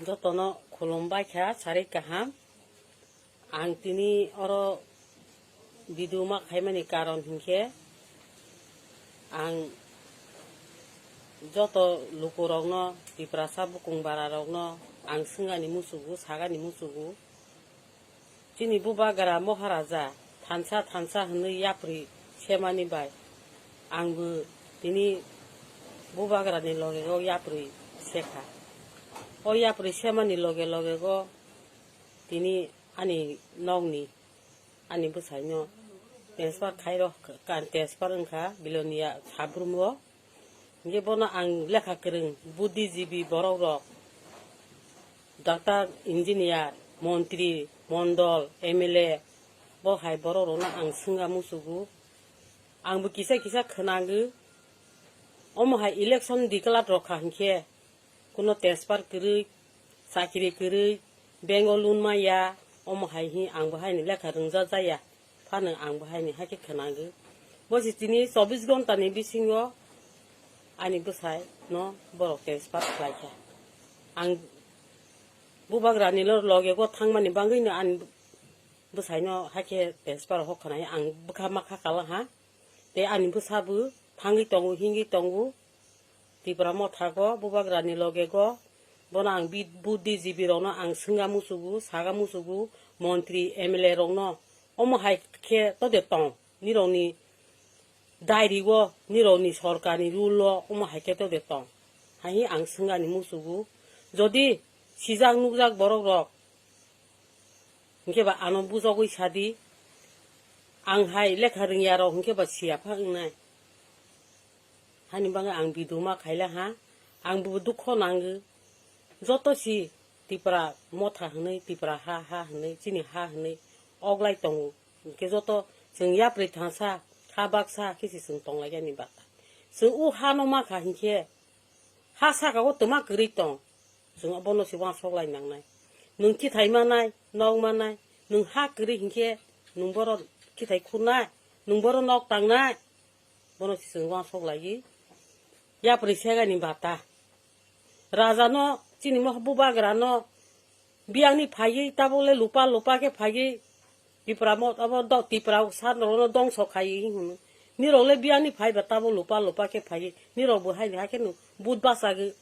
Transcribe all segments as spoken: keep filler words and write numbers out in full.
Jotono khulumbai kha, sarik kaham. Ang tini oro video ma khaimani karon hinkhe, ang joto lukurokno, Tiprasa bukung bararokno ang swngani musugo, sagani musugo. Chini bubagra Moharaja thansa thansa hwnwi yapri semani bai, angbo tini bubagrani loge o yapri sekha. O yapri semani loge loge o tini ani nokni, ani bwsaino transfer khairok, transfer wngkha Bilonia Sabrum o. Hinkhe bono ang lekha kwrwng, buddhijibi borok rok, doctor, engineer, montri, mondol, M L A, bo hai borok rokno ang swngna musugo. Angbo kisa kisa khwnango, omo hai election declare rok kha hinkhe, kuno transfer kwrwi, chakri kwrwi, bank o loan maya, omo hai hi angbo haini lekha rwngja jaya. Phano ang bo haini hakhe khwnango. Bo se tini chobbish ghonta ni bisingo ani bwsai no borok transfer khlai kha. Ang bubagra ni lo-, loge go thangmani bagwi no ani bwsai no hakhe transfer hok khnai, ang bwkha ma kha kala ha. Tei ani bwsa bo thangwi tongo, hingwi tongo. Tipra Motha go, bubagra ni loge go, bono ang bi-, buddhijibi rokno ang swngna musugo, saga musugo, montri, M L A rokno, omo hai khe to de tong, nirokni dairi o, nirokni sorkarni rule o, omo hai khe to de tong, hai hi ang swngani musugo. Jodi sijak nukjak borok rok, hinkhe ba ano bujogwi sadi, ang hai lekha rwngya rok hinkhe ba siya pha wngnai. Hani bagwi ang video ma khaila ha, ang bo dukho nango. Joto si Tipra Motha hwnwi, Tipra ha ha hwnwi, chini ha hwnwi oglai tongo. Hinkhe joto chwng yapri thangsa, ha baksa khe se chwng tonglaiyani bata. Chwng o ha no ma kha hinkhe, ha saka o twma kwrwi tong. Chwng abono se uansuk lai nangnai. Nwng kithai manai, nok manai, nwng ha kwrwi hinkhe nwng boro kithai khunai, nwng boro nok tangnai. Bono se chwng uansuk laiwi yapri segani bata. Raja no chini mo bubagra no biyangni phaiwi tabuk le lupa lupa khe phaiwi Tipra mo abo do-, Tipra sa rokno dongso khaiwi hwnwi. Nirok le biyangni phaiba tabuk lupa lupa khe phaiwi. Nirok bo haini hakhe no but bachagwi,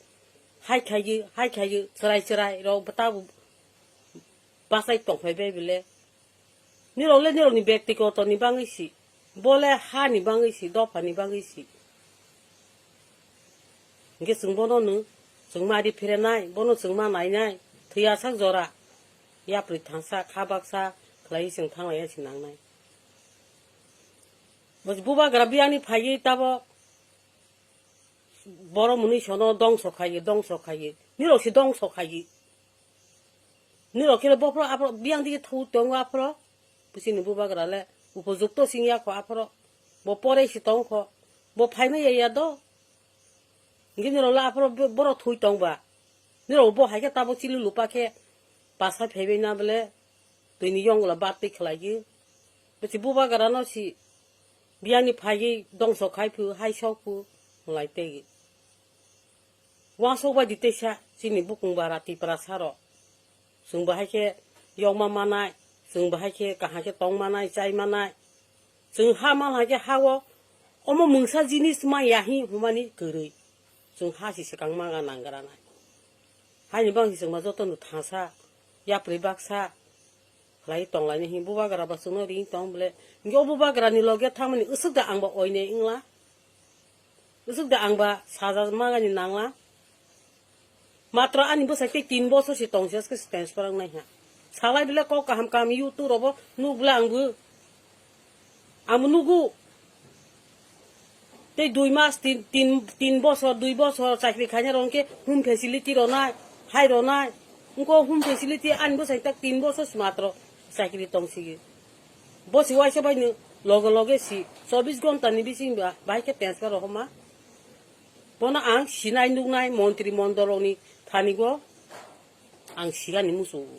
hai khaiwi, hai khaiwi, chwrai chwrai rok bo tabuk bachai tongphai bai bile. Nirok le nirokni bektigoto ni bagwi si. Bo le ha ni bagwi si, dopha ni bagwi si. Hinkhe chwng bono no, chwng ma ri pherenai, bono chwng ma nainai, thwiyasak jora, yapri thangsa, kha baksa khlaiwi chwng thanglaiya se nangnai. Bo bubagra biyangni phaiwi tabok borok mwnwi sono dongso khaiwi, dongso khaiwi, nirok se dongso khaiwi. Nirok khe bophro aphro biyang digi thu tongo aphro. Bwsini bubagra le upojukto sing ya kho aphro. Bo porei si tong kho. Bo phaima ya ya do. Hinkhe nirok le aphro bo-, borok thui tong ba. Nirok bo hai khe tabuk chili lupa khe pasai phaibai na bole. Twini yong la bat twi khlai gwi. Bwsi bubagra no si biyangni phaiwi dongso khai phu, hai sok phu, lai tei. Uansuk bai di teisa chini bukung bara Tiprasa rok. Chwng bahai khe yokma manai, chwng bahai khe kaham khe tong manai, chai manai. Chwng ha man hai khe ha o omo mungsa jinis ma ya hi hwnmani kwrwi. Chwng ha si swkang ma ga nang gra nai. Haini bang si chwng ma joto no thangsa, yapri baksa khlai tong lai ni hi bubagra ba chwng no ring tong bole. Hinkhe o bubagra ni loge thang mani usuk da ang ba oinei wngla. Usuk da ang ba saja magani nangla. Matro ani bwsai tei tin bosor se tong se transfer wng nai ha. Salai bile kok kaham kaham YouTube robo nuk bile ang bo. Ang bo nugu. Tei dui mas, tin, tin, tin bosor, dui bosor chakri khaina rok hwnkhe home facility ronai, hai ronai. Wngkhe home facility ani bwsai tak tin bosor se matro chakri tong sigi. Bo se uaisa bai no loge loge si chobbish ghonta ni bising ba bahai khe transfer rohorma. Bono ang sinai nuknai montri mondol rokni thani go ang sigani muchungo.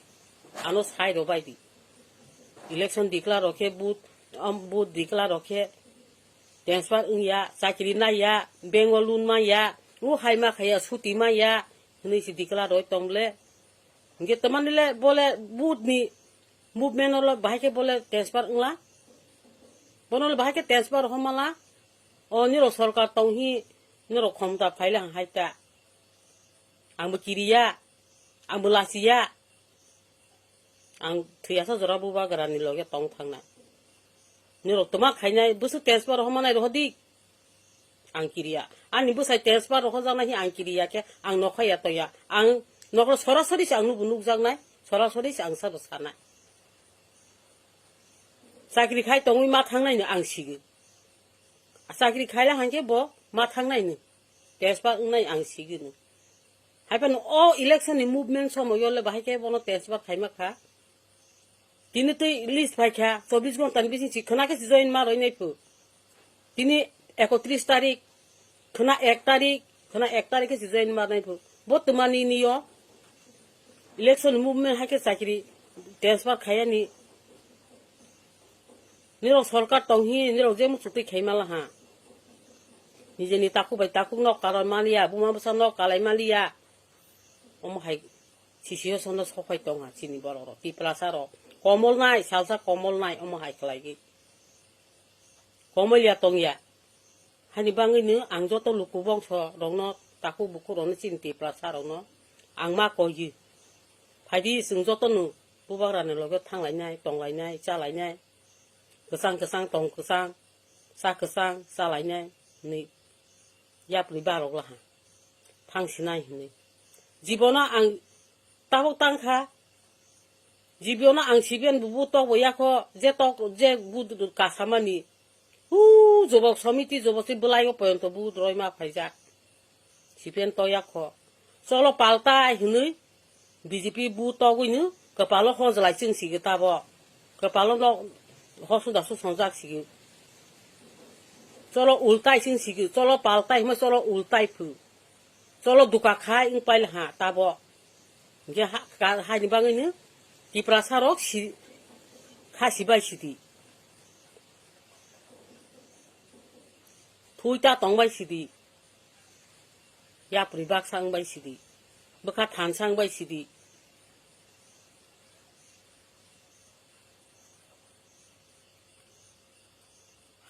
Ano sai rw bai di. Election declare rw khe vote, um, vote declare rw khe transfer wngya, chakri naiya, bank o loan manya, o hai ma khaiya, suti manya, hwnwi se declare rw tong le. Hingke tamani le bole booth ni movement lo bahai ke bole transfer wngla. Bono le bahai ke transfer homala. O niro sorkar tong hi niro khomta phaile hang hai ta. Ang bo kiriya, ang bo lasiya. Ang thwiyasa jora bubagra ni loge tong thangna. Niro toma khainai busu transfer homanai rohodi. Ang kiriya. Ani bwsai transfer rok hojaknai hi ang kiriya khe ang nokhaya toya. Ang nokro sorasori se ang nubu nukjaknai, sorasori se ang sabo sanai. Chakri khai tongwi ma thangnai no ang sigi. Chakri khaila hangke bo ma thangnai no. Transfer wngnai ang sigi no. Haiphano o election ni movement somoyo le bahai khe bono transfer khaima kha. Tini twi list phaikha, chobbish ghonta ni bising si khwna khe si join ma roi nai phu. Tini ekotris tarik, khwna ek tarik, khwna ek tarik khe si join ma roi nai phu. Bo twmani niyo election movement hai khe chakri transfer khayani. Nirok sorkar tong hi, nirok je muchuk twi khai ma la ha. Nijeni takhuk bai takhuk nok kalai ma liya, buma bwsa nok kalai ma liya. Omo hai sisiyo sono sokhai tong ha chini borok rok, Tiprasa rok. Komol nai, salsa komol nai, omo hai khlai gwi. Komol ya tong ya. Hani bangwi no ang joto luku bongso rokno, takhuk bukhuk rokno chini Tiprasa rokno ang ma koi gwi. Phaidi chwng joto no bubagra ni loge thang lainai, tong lainai, cha lainai. Kwchang kwchang tong kwchang, cha kwchang, cha lainai. Ni yapri barok laha. Thang sinai hinwi. Jibono ang tabuk tang kha. Jibono ang siben bubu tok bo yakho, je tok, je bu kasamani. Hu, jobok somiti, jobok si bwlai o poyonto bu roi ma phaijak. Siben to yakho. Cholo paltai hinwi. B J P bu togwi no kwpalo honjlai chwng sigi tabo. Kwpalo no hosuda su songjak sigi. Cholo ultai chwng sigi, cholo paltai hima cholo ultai phu. Cholo duka khai wng pail ha tabo. Hingke ha, ka, haini bangwi no Tiprasa rok si, kha sibai sidi. Thui ta tongbai sidi. Yapri baksa wngbai sidi. Bwkha thansa wngbai sidi.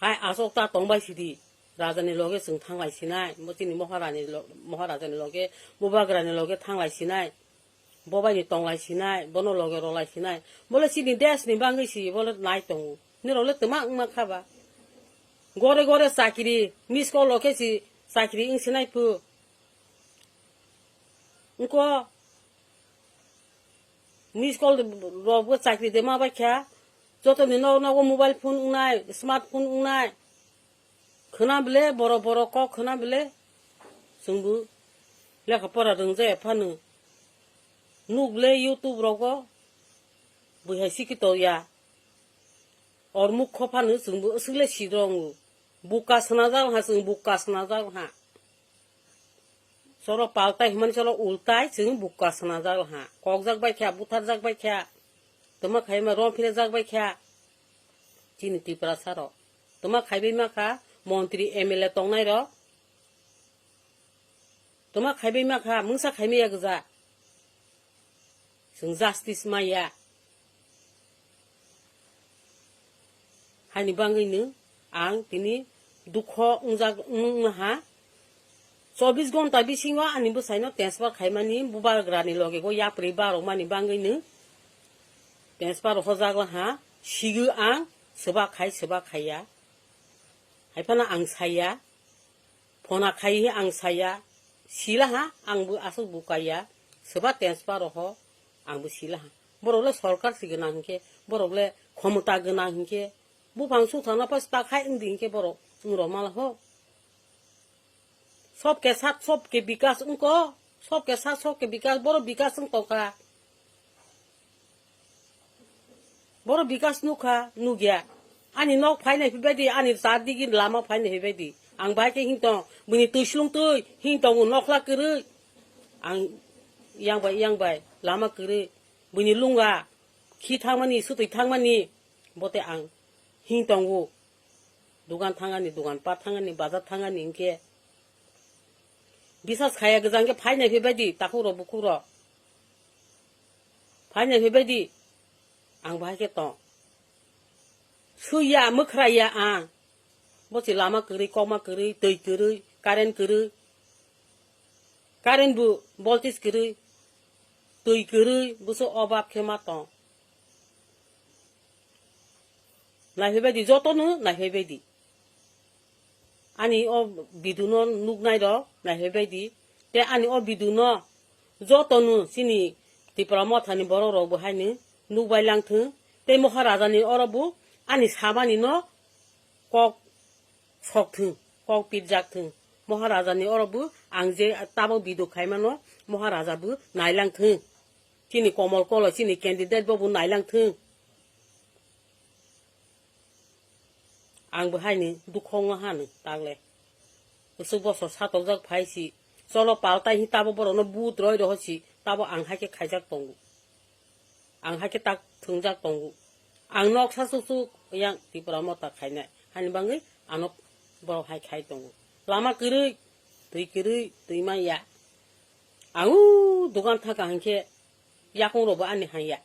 Hai aswk ta tongbai sidi. Rajani loge chwng thanglai sinai. Bo chini Maharani lo-, Maharajani loge, Bubagrani loge thanglai sinai. Bo bai ni tonglai sinai, bono loge rolai sinai. Bole chini desh ni bangwi si, bole nai tongo. Nirok le twma wngma kha ba. Gore gore chakri, miss call rok khe si chakri wng sinai phu. Wngko miss call rok bo chakri de ma bai kha. Joto ni nok nogo mobile phone wngnai, smartphone wngnai. Khwna bele, borok borok kok khwna bele, chwngbo lekha pora rwngjaya phano. Nuk le YouTube rogo, bwihai sikito ya. Or mukho phano chwngbo aswk le sidrongo. Buka swnajak ha, chwng buka swnajak ha. Cholo paltai hwnmani cholo ultai, chwng buka swnajak ha. Kokjak bai kha, butharjak bai kha. Tama khaima rom phirajak bai kha. Chini Tiprasa rok. Tama khaibai ma kha, montri M L A tongnai rok. Tama khaibai ma kha, mungsa khaimaya gwja. Chwng justice maya. Haini bangwi no ang tini dukho wngjak wng ha. Chobbish ghonta bisingo ani bwsaino transfer khaimani, bubagrani loge go yapri barokmani bangwi no transfer hojak ha. Sigo ang swbak khai, swbak khaiya. Haiphano ang saya. Phona khai hi ang saya, sila ha, ang bo aswk bo kaiya, swba transfer roho, ang bo sila ha. Borok le sorkar si gwnang hinkhe, borok le khomota gwnang hinkhe, buphang sukthana pas ta khai wngdi hinkhe borok wng rok mala ho. Sob ke sat, sob ke bikas wngko, sob ke sat, sob ke bikas, borok bikas wng tongkha. Boro bikas nukha, nukya. Ani nok phainai phaibaidi, ani char digi lama phainai phaibaidi. Ang bai khe hintong, bini twi slung twi, hintong nokla kwrwi. Ang yang bai, yang bai, lama kwrwi. Bini lunga, khi thangmani, sutwi thangmani, bote ang hintongo. Dugan thangani, dugan pat thangani, bazar thangani hinkhe. Bisas khaya gwjang khe phainai phaibaidi, takhuk rok, bukhuk rok. Phainai phaibaidi, ang bahai khe tong. Suiya, mwkhraiya ang. Bosi lama kwrwi, kokma kwrwi, twi kwrwi, current kwrwi. Current bo voltage kwrwi, twi kwrwi, boso obab khe ma tong. Naiphaibaidi, jotono naiphaibaidi. Ani o video no nuknai rok naiphaibaidi. Te ani o video no jotono chini Tipra Motha ni borok rok bo haino nukbai langthung. Te Maharaja ni oro bo ani samani no kok sok thung, kok pirjak thung. Maharaja ni oro bo ang je tabok video khaimano Maharaja bo nailang thung. Chini Komol Kolo, chini candidate bo bo nailang thung. Ang bo haini dukho wngha hano tagle. Bwswk bosor satokjak phai si. Cholo paltai hi tabo borokno but roi roho si. Tabo ang hai khe khaijak tongo. Ang hai khe tak thwngjak tongo. Ang noksa suk suk yang Tipra Motha khainai. Hani bangwi ano borok hai khai tongo. Lama kwrwi, twi kwrwi, twi manya. Ang o dogan thaka hinkhe yakung rokbo ani hanya.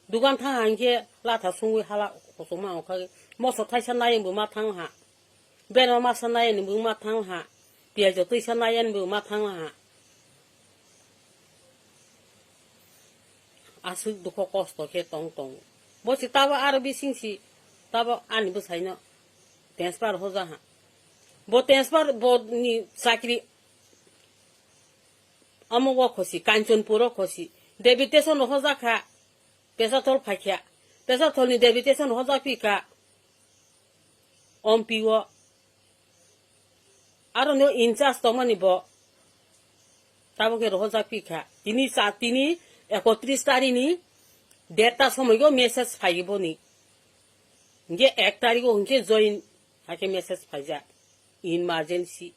Dogan thang hinkhe latha sungwi hala kochoma ongkha. Moso thaisa nai wngbo ma thang ha. Berma masa nai wngbo ma thang ha. Piyajo twisa nai wngbo ma thang ha. Aswk dukho kosto khe tong tong. Bo si tabo aro bising si tabo ani bwsaino transfer hoja ha. Bo transfer bo ni chakri Amo o khosi, Kanchanpur o khosi. Deputation rok hojak kha, Pesatol phai kha. Pesatol ni deputation hojak phi kha, M P o. Aro no in charge tongmani bo. Tabo khe rohorjak phi kha. Tini sa, tini ekotris tari ni derta somoi o message phai boni. Hinkhe ek tari o hinkhe join. Hakhe message phaijak, emergency.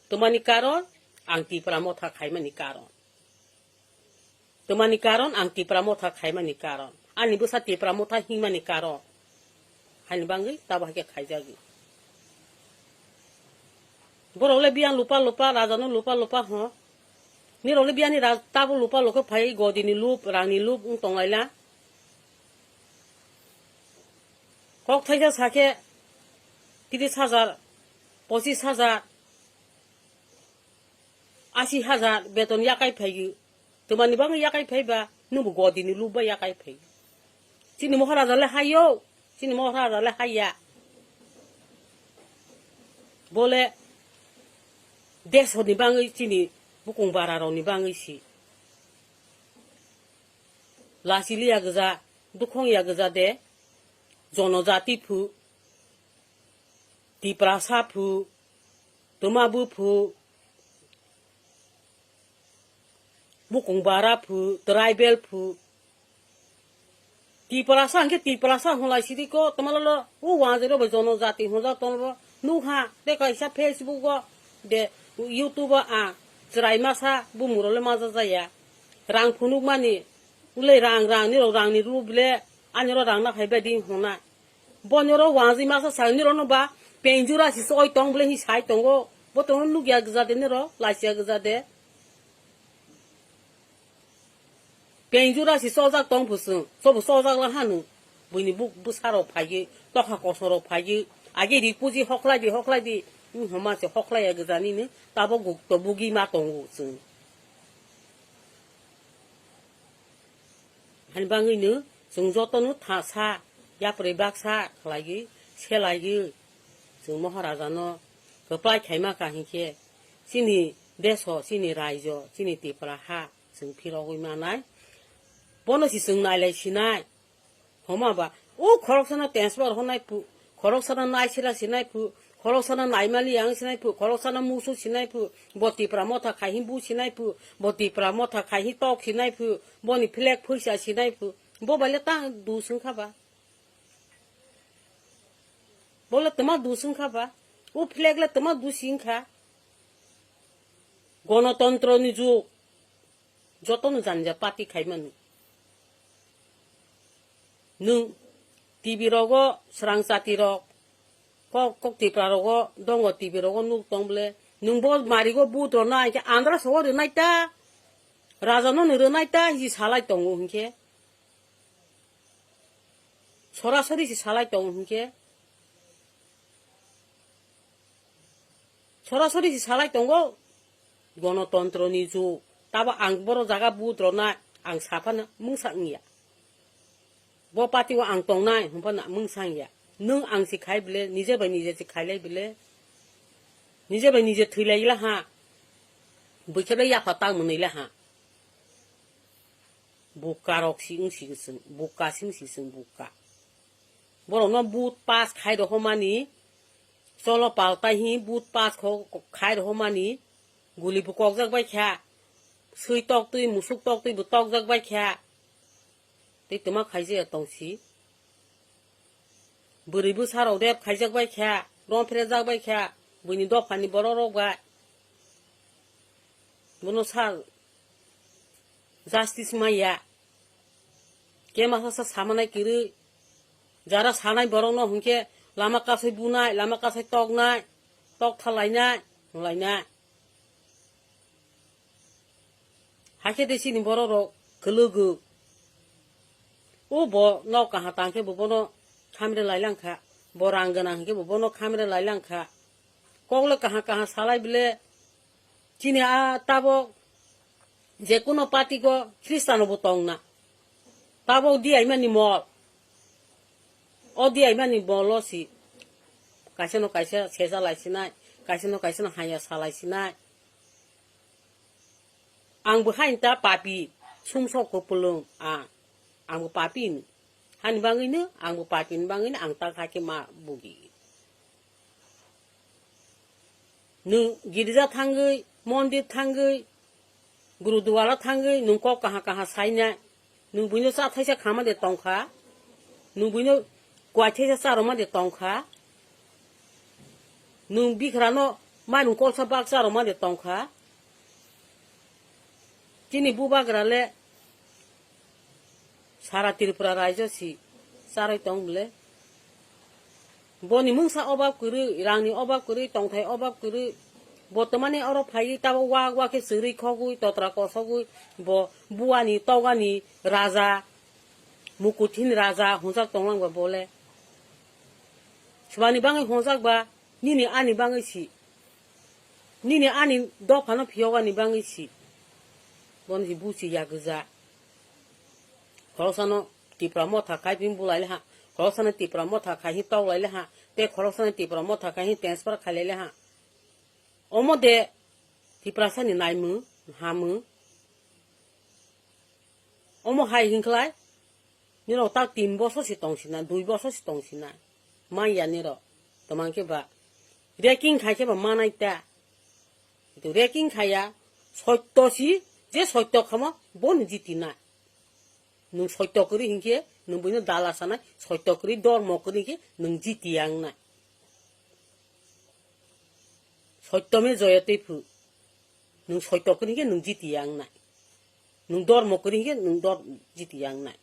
Tomani karon, ang Tipra Motha khaimani karon. Tomani karon, ang Tipra Motha khaimani karon. Ani bwsa Tipra Motha himani karon. Haini bangwi tabo hakhe khaijagwi. Borok le biyang lupa lupa, raja no lupa lupa ho. Nirok le biyani raj-, tabo lupa lupa phai, godi ni lup, rang ni lup, wng tong laila. Kok thaisa sakhe tris hajar, pochis hajar, asi hajar beton yakai phaiyo. Twmani bagwi yakai phaiba, nwngbo godi ni lubba yakai phai. Chini Maharaja le hayo, chini Maharaja le haya. Bole desho ni bagwi chini bukung bara rok ni bagwi si. Lachiliya gwja, dukhongya gwja de, jonojati phu, Tiprasa phu, twma buphu, bukung bara phu, tribal phu, Tiprasa hwnkhe Tiprasa hwnlai sidi ko, twmalolo o wanjwk rok bai jonojati hwnjak tongo. Nukha, tei kaisa Facebook o, de, YouTube o ang chwrai masa bumung rok le majak jaya. Rang phunukmani, ulai rang, rang, nirok rang ni rw bile, ani oro rang na phai bai di hwnna. Bo nirok wanjwi masa sa nirok no ba, penjura si soi tong bile hi sai tongo. Bo tongno nukya gwja de nirok, lachiya gwja de. Pengjura si chojak tong phu chwng, chobo chojak la hanu. Buini buk bwsa rok phaiwi, tokha kosom rok phaiwi, agi ri puji hoklai di, hoklai di, wng homa se hoklai ya gwja nini, tabo guk to bugi ma tongo chwng. Hani bangwi no chwng joto no tha sa, yapri baksa khlaiwi, selaiwi, chwng Maharaja no kwplai khaima kha hinkhe, chini deso, chini raijo, chini Tipra ha, chwng phirogwi manai. Bono si chwng nailai sinai. Homa ba, o khoroksano transfer honai phu, khoroksano naisira sinai phu, khoroksano naimali yang sinai phu, khoroksano musu sinai phu, bo Tipra Motha khai hi bu sinai phu, bo Tipra Motha khai hi tok sinai phu, boni flag phuisa sinai phu. Bo bai le ta du swng kha ba. Bo le twma du swng kha ba. O flag le twma du sing kha. Gonotontro ni jug. Jotono jani ja party khaimani. Nwng T V rogo srang chati rok, kok, kok Tipra rogo dongo T V rogo nuk tong bole. Nwng bo marigo but rok no aike andra sogo rwnai ta, raja no ni rwnai ta, hi salai tongo hinkhe. Sorasori si salai tong hinkhe, sorasori si salai tongo, gonotontro ni jug. Tabo ang boro jaga but rona ang saphana mungsa wngya. Bo party o ang tongnai hwnphana mungsa wngya. Nwng ang si khai bile, nije bai nije si khailai bile, nije bai nije thwilaila ha. Bwkhe bai yapha tang mwnwi la ha. Buka rok si wng si swng, buka si wng si swng buka. Borokno but pass khai rohormani, cholo paltai hi but pass kho-, khai rohormani, guli bo kokjak bai kha, swi toktwi, musuk toktwi bo tokjak bai kha. Tei twma khaijaya tong si. Bwrwi bwsa rok rep khaijak bai kha, rom pherejak bai kha, buini dophani borok rok bai. Bono sa justice maya. Kema sasa samanai kwrwi. Jara sanai borokno hwnkhe lama kasai bunai, lama kasai toknai, tok thalainai, hwnlainai. Hakhe de chini borok rok kwlwgo. O bo nok kaha tang khe bo bono khamre lai lang kha. Bo rang gwnang hwnkhe bo bono khamre lai lang kha. Kokle kaha kaha salai bile chini a tabok je kuno party go Christian bo tong na. Tabok diyaimani mol. O diyaimani molo si. Kaisa no kaisa seja lai sinai, kaisa no kaisa no haya salai sinai. Ang bo hain ta papi, sumsok kupulung, a, ang bo papi ni. Hani bangwi no, ang bo papi ni bangwi no, ang ta kha khe ma bugi. Nwng girja thangwi, mondir thangwi, gurudwara thangwi, nwng kok kaha kaha saina, nwng buino cha thaisa khama de tongkha, nwng buino kwai thaisa charoma de tongkha, nwng bikrano mairung kolsa bak charoma de tongkha. Chini bubagra le sara Tripura raijo si charwi tong bole. Boni mungsa obab kwrwi, rangni obab kwrwi, tongthai obab kwrwi. Bo twmani oro phaiwi tabo wak wak khe chwrwi khogwi, totra kosogwi, bo buani togani raja, mukuthini raja hwnjak tonglang ba bole. Swbani bangwi hwnjak ba, nini ani bangwi si. Nini ani dophano phiyogani bangwi si. Bono si buchi ya gwja. Khoroksano Tipra motha khai phi bulai le ha. Khoroksano Tipra motha khai hi tok lai le ha. Tei khoroksano Tipra motha khai hi transfer khai lai le ha. Omo de Tiprasani naimung, hamung. Omo hai hinkhlai. Nirok tak tin bosor si tong sina, dui bosor si tong sina. Manya nirok. Tomang khe ba. Reking khai khe ba manai ta. Kintu reking khaya, sotto si, je sotto khamo, boni jiti nai. Nwng sotto kwrwi hinkhe, nwng buino dala sanai, sotto kwrwi dormo kwrwi hinkhe, nwng jiti yang nai. Sotto me joyate phu. Nwng sotto kwrwi hinkhe, nwng jiti yang nai. Nwng dormo kwrwi hinkhe, nwng dor jiti yang nai.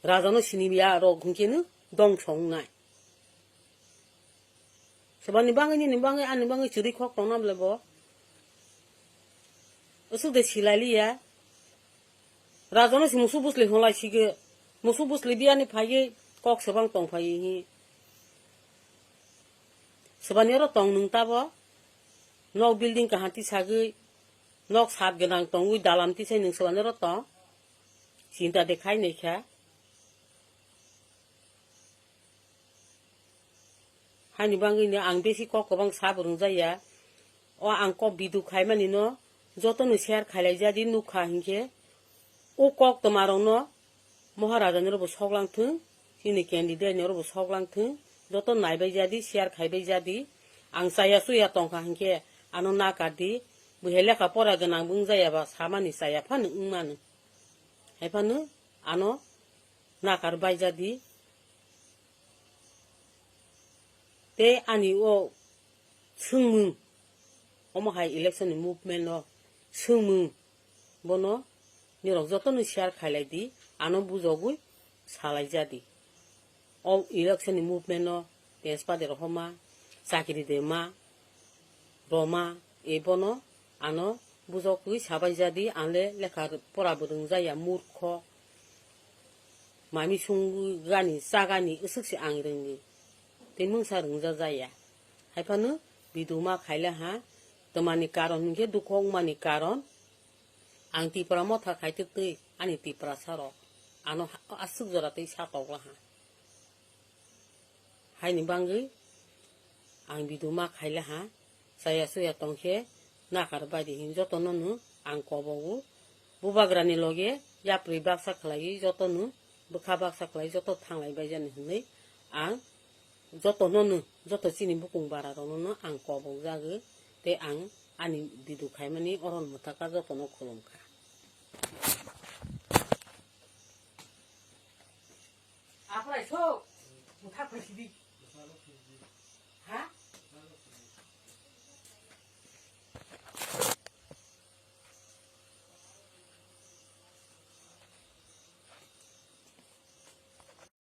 Rajano siniya rok hinkhe no dongso wngnai. Swbani bangwi nini bangwi ani bangwi chwrwi khok tongna bwle bo. Aswk de silai liya. Rajano si musu bwsli hwnlai sigwi. Musu bwsli biyani phaiwi kok swbang tong phaiwi hi. Swbani oro tong nwng tabo. Nok building kaham tisagwi. Nok sat gwnang tongwi dalam tisai nwng swbani oro tong. Chinta de khai naikha. Hani bangwi no ang besi kok kwbang sa bo rwngjaya. O ang kok video khaimani no joto no share khailai jadi nukha hinkhe. O kok twma rok no Maharaja ni rok bo sok lang thung, chini candidate ni rok bo sok lang thung, joto naibai jadi, share khaibai jadi. Ang chaya chuya tongkha hinkhe ano nakar di, bo hai lekha pora gwnang bo wngjaya ba samani chaya phano wngmano. Hai phano ano nakar bai jadi. Tei ani o swngmung, omo hai election ni movement no swngmung, bono nirok joto no share khailai di, ano bujogwi salai jadi. O election ni movement no tenspa de rohorma, chakri de ma, roma, e bono ano Bujokgwi sabai jadi, ang le lekha pora bo rwngjaya, murkho. Mami sungwi gani, chagani, aswk se ang rwngwi. Tei mungsa rwngja jaya. Haiphano video ma khaila ha, twmani karon hinkhe dukhu wngmani karon, ang Tipra motha khai twtwi ani Tiprasa rok ano ha-, aswk jora twi sa tokla ha. Haini bangwi ang video ma khaila ha, chaya chuya tongkhe nakar baidi hin jotono no ang kobogo. Bubagrani loge yapri baksa khlaiwi jotono, bwkha baksa khlai joto thanglai baijani hinwi ang jotono no, joto chini bukung bara rokno no ang kobok jagwi tei ang ani video khaimani oron mwthaka jotono khulumkha. Aphrai sok, mwthak phaisidi.